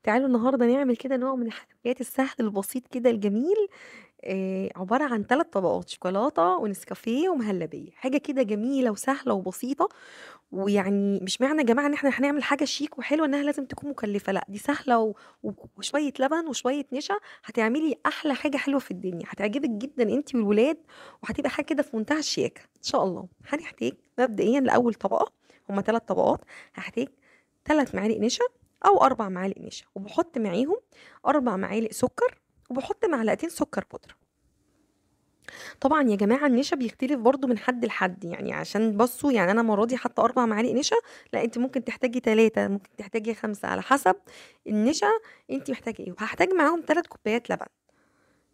تعالوا النهارده نعمل كده نوع من الحلويات السهل البسيط كده الجميل، عبارة عن 3 طبقات شوكولاتة ونسكافيه ومهلبية، حاجة كده جميلة وسهلة وبسيطة. ويعني مش معنى يا جماعة إن إحنا هنعمل حاجة شيك وحلوة إنها لازم تكون مكلفة، لأ دي سهلة و و وشوية لبن وشوية نشا هتعملي أحلى حاجة حلوة في الدنيا، هتعجبِك جدًا أنتِ والولاد، وهتبقى حاجة كده في منتهى الشياكة إن شاء الله. هنحتاج مبدئيًا لأول طبقة، هُم 3 طبقات، هاحتاج 3 معالق نشا أو 4 معالق نشا، وباحط معاهم 4 معالق سكر، وباحط معلقتين سكر بودرة. طبعًا يا جماعة النشا بيختلف برضه من حد لحد، يعني عشان بصوا يعني أنا المرة دي حاطة 4 معالق نشا، لأ أنتِ ممكن تحتاجي 3، ممكن تحتاجي 5 على حسب النشا أنتِ محتاجة إيه. وهاحتاج معاهم 3 كوبايات لبن،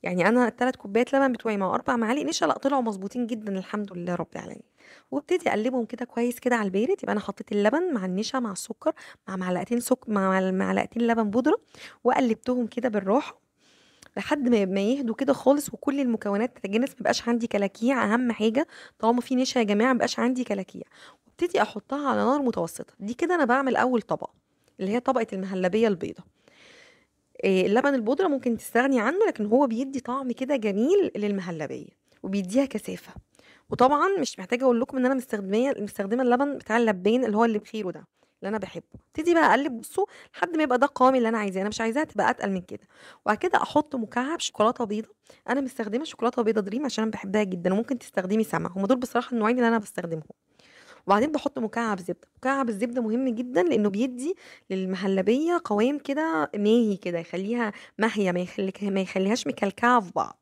يعني أنا ال3 كوبايات لبن بتوعي مع 4 معالق نشا لأ طلعوا مضبوطين جدًا الحمد لله رب العالمين. وابتدي أقلبهم كده كويس كده على البارد، يبقى أنا حطيت اللبن مع النشا مع السكر مع معلقتين مع معلقتين لبن بودرة، وقلبتهم كده بالراحة لحد ما يهدوا كده خالص وكل المكونات تتجانس، ما يبقاش عندي كلاكيع. أهم حاجة طالما في نشا يا جماعة ما يبقاش عندي كلاكيع. وابتدي أحطها على نار متوسطة. دي كده أنا بعمل أول طبقة اللي هي طبقة المهلبية البيضة. اللبن البودرة ممكن تستغني عنه، لكن هو بيدي طعم كده جميل للمهلبية وبيديها كثافة. وطبعا مش محتاجة أقول لكم إن أنا مستخدمة اللبن بتاع اللبان اللي هو اللي بخيره ده اللي أنا بحبه. ابتدي بقى أقلب بصوا لحد ما يبقى ده القوام اللي أنا عايزاه، أنا مش عايزاها تبقى أتقل من كده. وبعد كده أحط مكعب شوكولاتة بيضة، أنا مستخدمة شوكولاتة بيضة دريم عشان أنا بحبها جدا، وممكن تستخدمي سما، هم دول بصراحة النوعين اللي أنا بستخدمهم. وبعدين بحط مكعب زبدة، مكعب الزبدة مهم جدا لأنه بيدي للمهلبية قوام كده ماهي كده، يخليها ماهية، ما يخليهاش مكلكعة في بعض.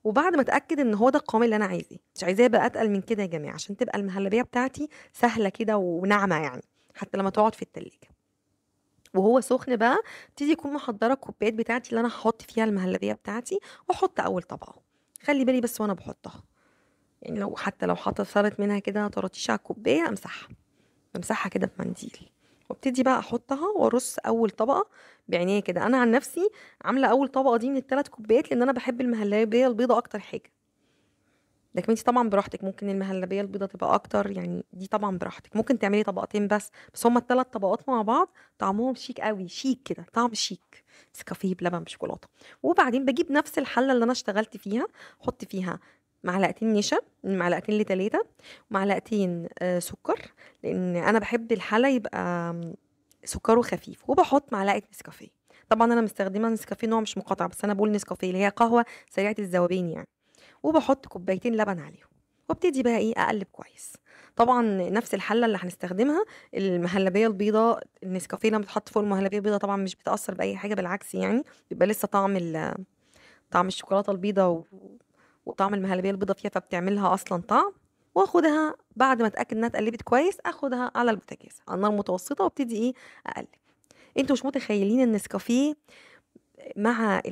وبعد ما اتاكد ان هو ده القوام اللي انا عايزاه، مش عايزاه يبقى اتقل من كده يا جماعة عشان تبقى المهلبيه بتاعتي سهلة كده وناعمه، يعني حتى لما تقعد في التلاجة. وهو سخن بقى ابتدي اكون محضرة الكوبايات بتاعتي اللي انا هحط فيها المهلبيه بتاعتي، واحط اول طبقه. خلي بالي بس وانا بحطها، يعني لو حتى لو حصلت منها كده طراطيش على الكوباية امسحها، بمسحها كده بمنديل، وابتدي بقى احطها وارص اول طبقه بعناية كده. انا عن نفسي عامله اول طبقه دي من الثلاث كوبايات لان انا بحب المهلبيه البيضة اكتر حاجة، لكن انت طبعا براحتك ممكن المهلبيه البيضة تبقى اكتر، يعني دي طبعا براحتك، ممكن تعملي طبقتين بس هما الثلاث طبقات مع بعض طعمهم شيك قوي، شيك كده، طعم شيك، نسكافيه بلبن بشوكولاته. وبعدين بجيب نفس الحلة اللي انا اشتغلت فيها، احط فيها معلقتين نشا، من معلقتين لتلاتة، ومعلقتين سكر لان انا بحب الحلة يبقى سكره خفيف، وبحط معلقه نسكافيه. طبعا انا مستخدمة نسكافيه نوع مش مقاطع، بس انا بقول نسكافيه اللي هي قهوة سريعة الذوبان يعني. وبحط كوبايتين لبن عليهم، وابتدي بقى ايه اقلب كويس. طبعا نفس الحلة اللي هنستخدمها المهلبيه البيضة، النسكافيه لما بتحط فوق المهلبيه البيضة طبعا مش بتاثر باي حاجة، بالعكس يعني بيبقى لسه طعم الشوكولاتة البيضة وطعم المهلبيه البيضة فيها، فبتعملها اصلا طعم. واخدها بعد ما اتاكد انها اتقلبت كويس، اخدها على البوتاجاز على النار المتوسطة، وابتدي ايه اقلب. انتوا مش متخيلين النسكافيه مع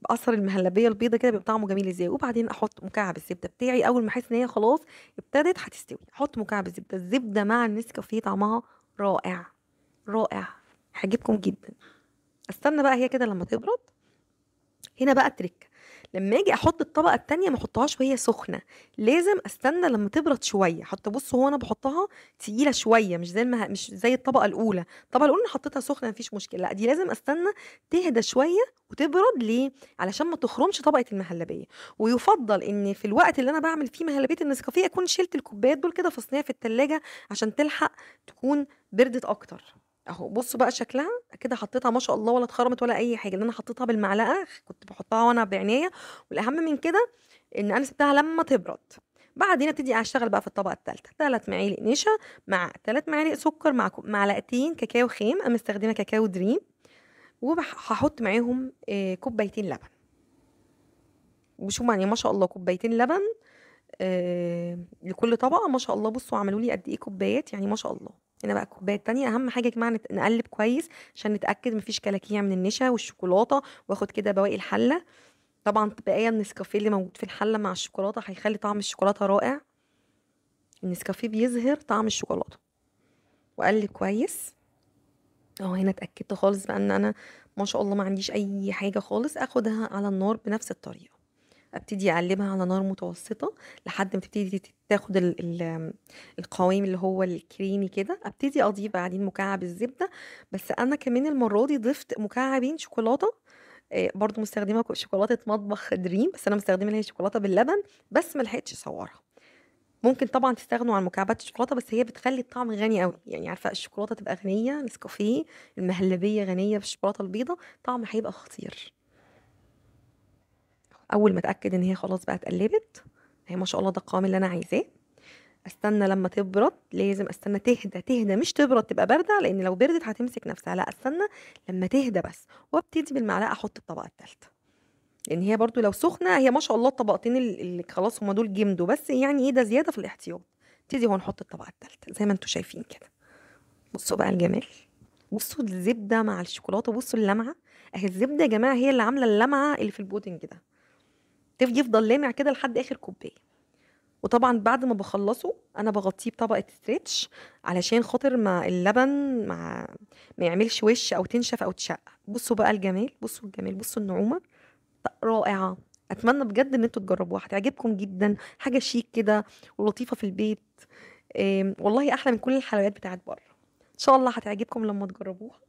اثر المهلبيه البيضة كده بيبقى طعمه جميل ازاي. وبعدين احط مكعب الزبدة بتاعي، اول ما احس ان هي خلاص ابتدت هتستوي احط مكعب الزبدة. الزبدة مع النسكافيه طعمها رائع رائع، هيعجبكم جدا. استنى بقى هي كده لما تبرد. هنا بقى التريك، لما اجي احط الطبقة التانية ما احطهاش وهي سخنة، لازم استنى لما تبرد شوية. حتى بصوا هو انا بحطها تقيلة شوية، مش زي الطبقة الاولى. الطبقة الاولى انا حطيتها سخنة مفيش مشكلة، لا دي لازم استنى تهدى شوية وتبرد. ليه؟ علشان ما تخرمش طبقه المهلبيه. ويفضل ان في الوقت اللي انا بعمل فيه مهلبية النسكافيه اكون شلت الكوبايات دول كده في صينية في التلاجة عشان تلحق تكون بردت اكتر. اهو بصوا بقى شكلها كده، حطيتها ما شاء الله ولا اتخرمت ولا اي حاجة، لان انا حطيتها بالمعلقه، كنت بحطها وانا بعناية. والاهم من كده ان انا سبتها لما تبرد. بعدين ابتدي اشتغل بقى في الطبقة الثالثة، 3 معالق نشا مع 3 معالق سكر مع معلقتين كاكاو خام، انا مستخدمة كاكاو دريم، وهحط معاهم كوبايتين لبن. وشوفوا يعني ما شاء الله كوبايتين لبن لكل طبقه ما شاء الله. بصوا عملوا لي قد ايه كوبايات، يعني ما شاء الله. هنا بقى الكوباية التانية. اهم حاجة يا جماعة نقلب كويس عشان نتاكد مفيش كلاكيع من النشا والشوكولاته، واخد كده بواقي الحلة. طبعا بقايا النسكافيه اللي موجود في الحلة مع الشوكولاتة هيخلي طعم الشوكولاتة رائع. النسكافيه بيظهر طعم الشوكولاتة. واقلب كويس اهو. هنا اتاكدت خالص بقى ان انا ما شاء الله ما عنديش اي حاجة خالص. اخدها على النار بنفس الطريقة، ابتدي اقلبها على نار متوسطه لحد ما تبتدي تاخد القوام اللي هو الكريمي كده. ابتدي اضيف بعدين مكعب الزبدة، بس انا كمان المرة دي ضفت مكعبين شوكولاتة، برضو مستخدمة شوكولاتة مطبخ دريم، بس انا مستخدمة اللي هي شوكولاتة باللبن، بس ما لحقتش اصورها. ممكن طبعا تستغنوا عن مكعبات الشوكولاتة، بس هي بتخلي الطعم غني قوي، يعني عارفه الشوكولاتة تبقى غنية، نسكافيه، المهلبيه غنية بالشوكولاته البيضاء، طعم هيبقى خطير. اول ما اتاكد ان هي خلاص بقى اتقلبت، هي ما شاء الله ده القوام اللي انا عايزاه. استنى لما تبرد، لازم استنى تهدى تهدى، مش تبرد تبقى باردة، لان لو بردت هتمسك نفسها، لا استنى لما تهدى بس، وابتدي بالمعلقه احط الطبقة الثالثة، لان هي برضو لو سخنة، هي ما شاء الله الطبقتين اللي خلاص هما دول جمدوا، بس يعني ايه ده زيادة في الاحتياط. ابتدي هو نحط الطبقة الثالثة زي ما انتم شايفين كده. بصوا بقى الجمال، بصوا الزبدة مع الشوكولاتة، بصوا اللمعة اهي. الزبدة يا جماعة هي اللي عامله اللمعة اللي في البودنج ده، يفضل لامع كده لحد اخر كوباية. وطبعا بعد ما بخلصه انا بغطيه بطبقه stretch علشان خاطر ما اللبن ما يعملش وش او تنشف او تشق. بصوا بقى الجمال، بصوا الجمال، بصوا النعومه، رائعة. اتمنى بجد ان انتوا تجربوها، هتعجبكم جدا، حاجة شيك كده ولطيفة في البيت. والله احلى من كل الحلويات بتاعت بره. ان شاء الله هتعجبكم لما تجربوها.